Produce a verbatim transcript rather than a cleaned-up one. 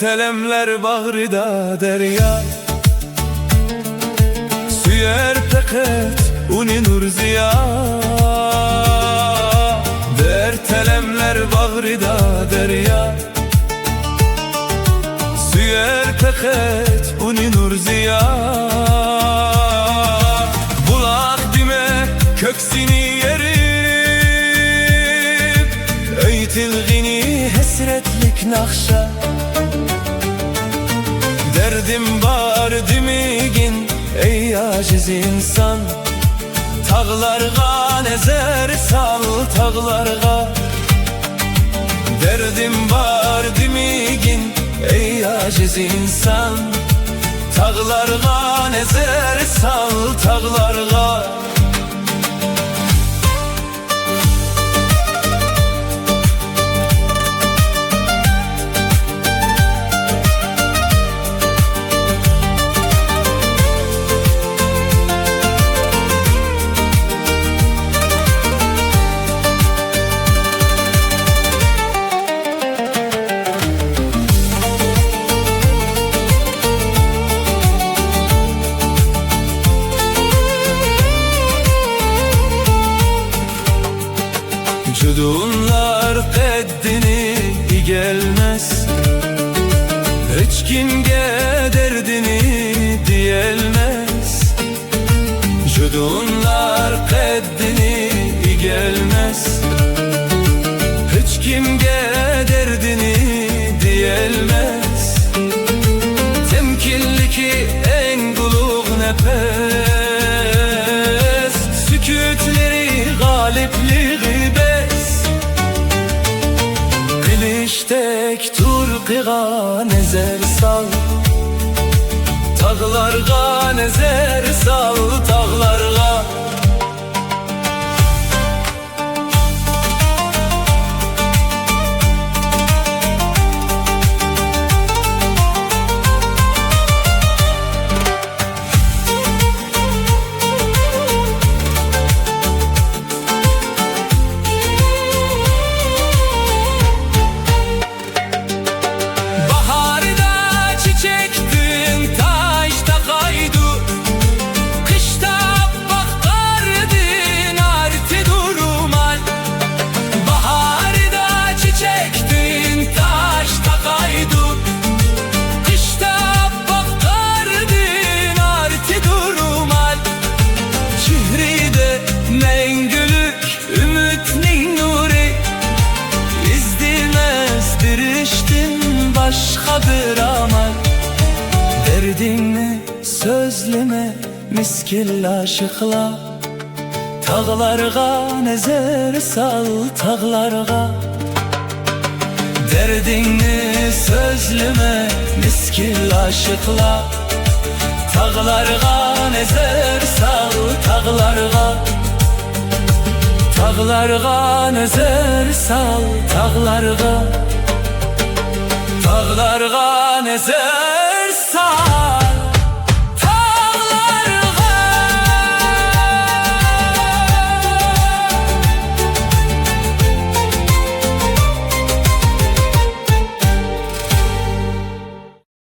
ئەلەملەر باغرىدا دەريا، سۆيەر پەقەت ئۇنى نۇرزىيا. دەرد ئەلەملەر باغرىدا دەريا، سۆيەر پەقەت ئۇنى نۇرزىيا. بۇلاق دېمە كۆكسىنى يېرىپ، ئېيتىلغىنى ھەسرەتلىك ناخشا. دەردىم بار دېمىگىن، ئەي ئاجىز ئىنسان، تاغلارغا نەزەر سال، تاغلارغا. دەردىم بار دېمىگىن، ئەي ئاجىز ئىنسان، تاغلارغا نەزەر سال، تاغلارغا. جۇدۇنلار قەددىنى ئىگىلىمەس، ھېچكىمگە دەردىنى دېيەلمەس. جۇدۇنلار قەددىنى ئىگىلىمەس، ھېچكىمگە دەردىنى دېيەلمەس. تەمكىنلىكى ئەڭ ئۇلۇغ نەپەس، سۈكۈتلىرى غالىبلىقى بەس. قىلىچتەك تۇرقىغا نەزەر سال، تاغلارغا نەزەر سال، تاغلارغا. باھاردا چېچەكتىن تاج تاقايدۇ، قىشتا ئاپئاق قاردىن ئارتىدۇ رومال. باھاردا چېچەكتىن تاج تاقايدۇ، قىشتا ئاپئاق قاردىن ئارتىدۇ رومال. چېھرىدە مەڭگۈلۈك ئۈمىدنىڭ نۇرى، ئىزدىمەس بېرىشتىن باشقا بىر ئامال. دەردىڭنى سۆزلىمە، مىسكىن ئاشىقلار، تاغلارغا نەزەر سال، تاغلارغا. دەردىڭنى سۆزلىمە، مىسكىن ئاشىقلار، تاغلارغا نەزەر سال، تاغلارغا. تاغلارغا نەزەر سال، تاغلارغا. تاغلارغا نەزەر